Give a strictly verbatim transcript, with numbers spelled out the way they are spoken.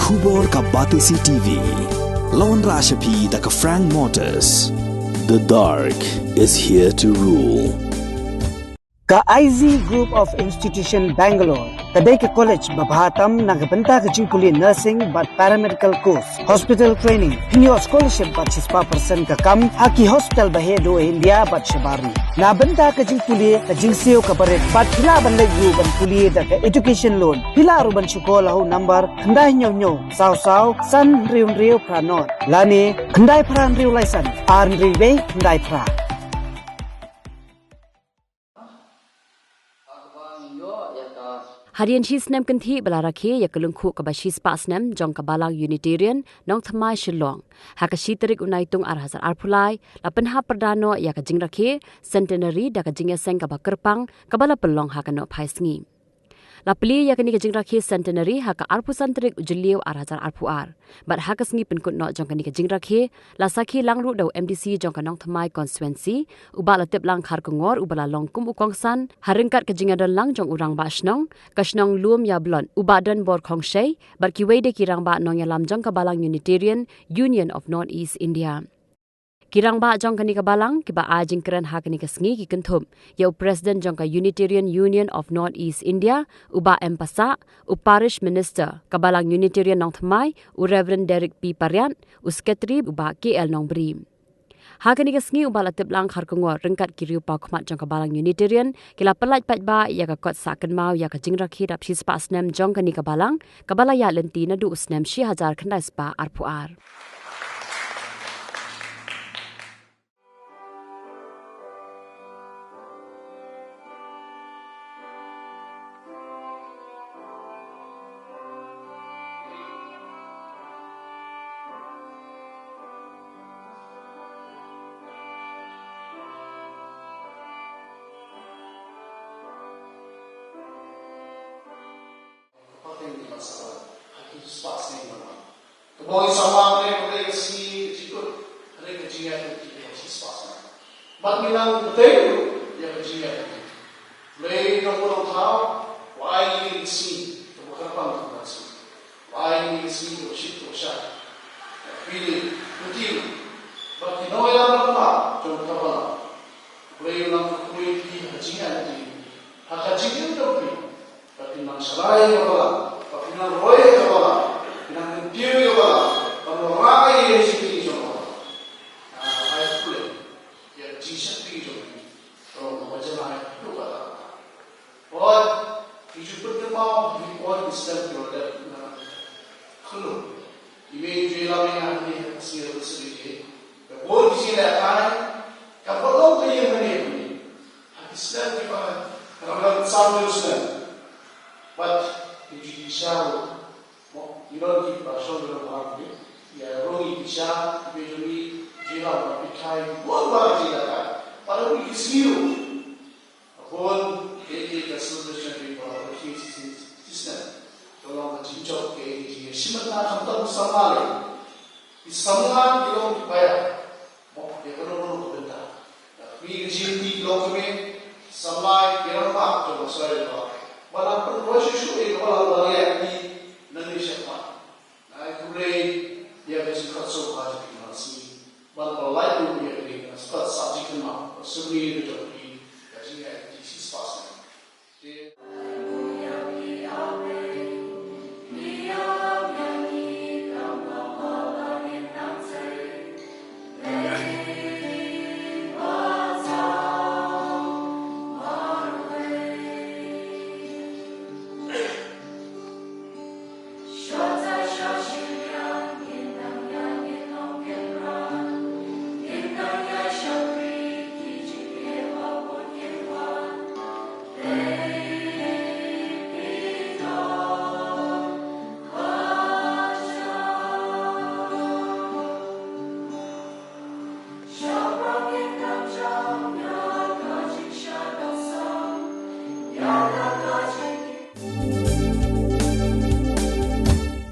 Khubor ka Batesi T V. Lawan Rashapi da ka Frank Motors. The dark is here to rule. Ka I Z Group of Institution Bangalore ka dei ka college ba bha tam na ka bynta ka jingpule nursing bad paramedical course, hospital training, hynñiew scholarship bad shispah percent ka kam ha ki hospital ba heh duh India bad shabar ri. Na bynta ka jingpule ka jingsiew ka barit bad phi lah ban leit ruh ban pule da ka education loan. Phi lah ruh ban shu call ha u number khyndai hynñiew hynñiew saw saw san hynriew hynriew phra nod lane khyndai phra hynriew lai san ar hynriew wei khyndai phra. Hadien shi snem kynthih ba la rakhe ïa ka lyngkhuh kaba shispah snem jong ka Balang Unitarian Nongthymmai Shillong, ha ka shi tarik u Naitung ar hajar arphew lai, la pynhap pyrda noh ïa ka jingrakhe Centenary da ka jingïaseng kaba kyrpang kaba la pynlong ha ka Nohphai Sngi. La plie ïa kane ka jingrakhe Centenary ha ka arphew san tarik u Jylliew ar hajar arphew ar. Bad ha ka sngi pynkut noh jong kane ka jingrakhe, la sakhi lang ruh da u M D C jong ka Nongthymmai Constituency, u Bah Latiplang Kharkongor, uba la long kum u kongsan ha ryngkat ka jingïadon lang jong u Rangbah Shnong ka shnong Lum Ïablon, u Bah Donbor Khongshei, bad kiwei de ki rangbah nongïalam jong ka Balang Unitarian Union of North East India. Ki rangbah jong kane ka Balang kiba ai jingkren ha kane ka sngi ki kynthup ïa u President jong ka Unitarian Union of North East India, u Bah M Passah, u Parish Minister ka Balang Unitarian Nongthymmai, u Reverend Derek P Pariat, u Secretary, u Bah K L Nongbri. Ha kane ka sngi u Bah Latiplang Kharkongor ryngkat ki riewpawkhmat jong ka Balang Unitarian ki la pyllait paidbah ïa ka kot sah kynmaw ïa ka jingrakhe dap shispah snem jong kane ka Balang, kaba la ïaid lynti naduh u snem shi hajar khyndai spah arphew ar. Pateng ki ban sabar ha ki spah snem ban wan. Ka bong i samla ne ka dei ka sngi jingkut ha ka jingïaid ki spah snem. Bad ngi nang pateng ïa ka jingïaid. Blei nongbuh nongthaw u ai ïa ngi ka sngi kaba kyrpang kaba suk. U ai ïa ngi ka sngi kaba shit kaba shai. Phi, phi, bad ki nongïalam jong ka Balang. Blei u nang kyrkhu ïa phi ha ka jingïaid, ha ka jingim jong phi. Ba phin nang shalai ïa ka Balang, ba phin nang roi ïa ka Balang, phin nang kyntiew ïa ka Balang, ba phin nang rai ïa ka jingim jong ka Balang. Ah, ai pule ïa ka jingshakri jong phi. Ka long kaba jan ai haduh katta katta. Hooid, ngi ju pynkynmaw ïa ki por ki snem kiba la dep, na khyndiat. I mei i ju ïalam ïa nga hangne ha ka sngi Anniversary Day. Ka bor ki jingïalehkai kaba long ka ïing hangne hangne. Ha ki snem kiba la dep san hynriew snem. Bad ngi ju ïa sha ruh. Mo, ngi don kiba shong ruh ha hangne. Ïa rong ngi ïa sha, i mei jong ngi i ju ïalam bad pynkhie bun bha ki jingïalehkai. Bad ha kine ki sngi ruh. Bun, ïa ka celebration ri ba la ki shisien shisien. Ka long ka jingjop, ka jingïashimet na khamtam ki samla lei. Ki samla ki long ki paidbah. Mo, ïa kano kano ka bynta. Ïa kmie ka jingïaid ki long kmie, ki samla ki rangbah jong ka soil ba. Ba la pynroi shuh shuh ïa ka Balang ba la ïaid ki